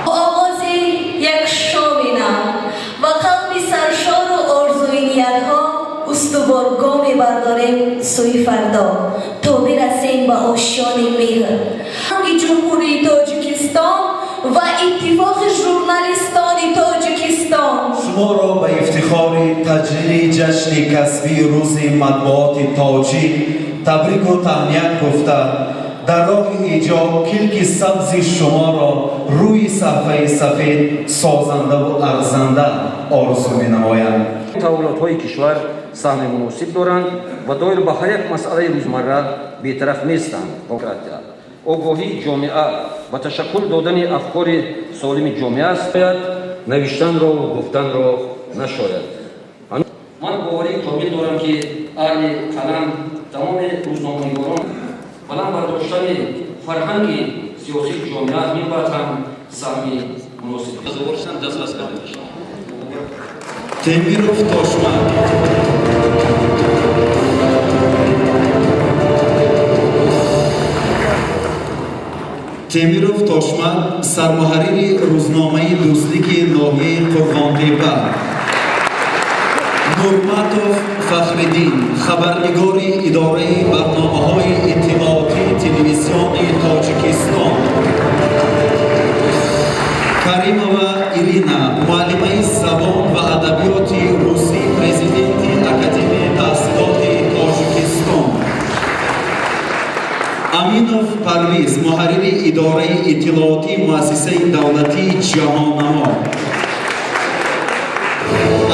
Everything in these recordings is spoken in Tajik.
Оғози як шоми нав ва қалби саршору орзуи ниятҳо устувор гоме бардорем сӯи фардо, то бирасем ба ошёни меҳр. Ҷумҳурии Тоҷикистон ва Иттифоқи журналистони Тоҷикистон шуморо ба ифтихори таҷлили ҷашни касбии Рӯзи матбуоти тоҷик табрику таҳният гуфта, дар роҳи эҷод килки сабзи шуморо рӯи саҳфаи сафед созандаву арзанда орзу менамоям. Таҳаввулотҳои кишвар саҳми муносиб доранд ва доир ба ҳар як масъалаи рӯзмарра бетараф нестанд. Огоҳии ҷомеа ва ташаккул додани афкори солими ҷомеа аст. Навиштанро гуфтанро нашояд. Ман боварии комил дорам, ки аҳли қалам, тамоми рӯзноманигорон баланд бардоштани фарҳанги сиёсии ҷомеа минбаъд ҳам саҳми муносиб дастрас карда мешавад. Темиров Тошмат. Темиров Тошмат, сармуҳаррири рӯзномаи Дӯстлики ноҳияи Қурғонтепа. Нурматов Фахриддин, хабарнигори идораи барномаҳои иттилоотии Телевизиони Тоҷикистон. Каримова Ирина, муаллимаи забон ва адабиёти русӣ, президенти Академияи таҳсилоти Тоҷикистон. Аминов Парвиз, муҳаррири идораи иттилоотии муассисаи давлатии Ҷаҳоннамо.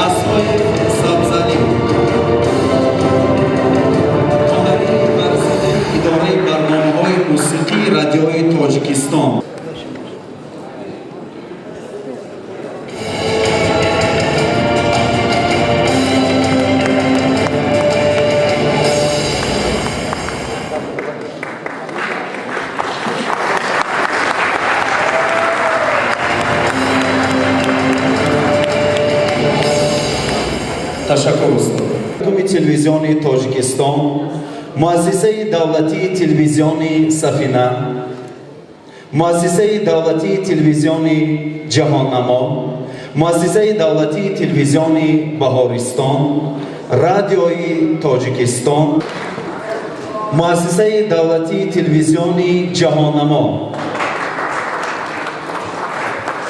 Асоев Сабзалӣ, муҳаррири варзидаи идораи барномаҳои мусиқии Радиои Тоҷикистон. Ташаккур, устод. Ҳукуми Телевизиони Тоҷикистон, муассисаи давлатии телевизиони Сафина, муассисаи давлатии телевизиони Ҷаҳоннамо, муассисаи давлатии телевизиони Баҳористон, Радиои Тоҷикистон, муассисаи давлатии телевизиони Ҷаҳоннамо.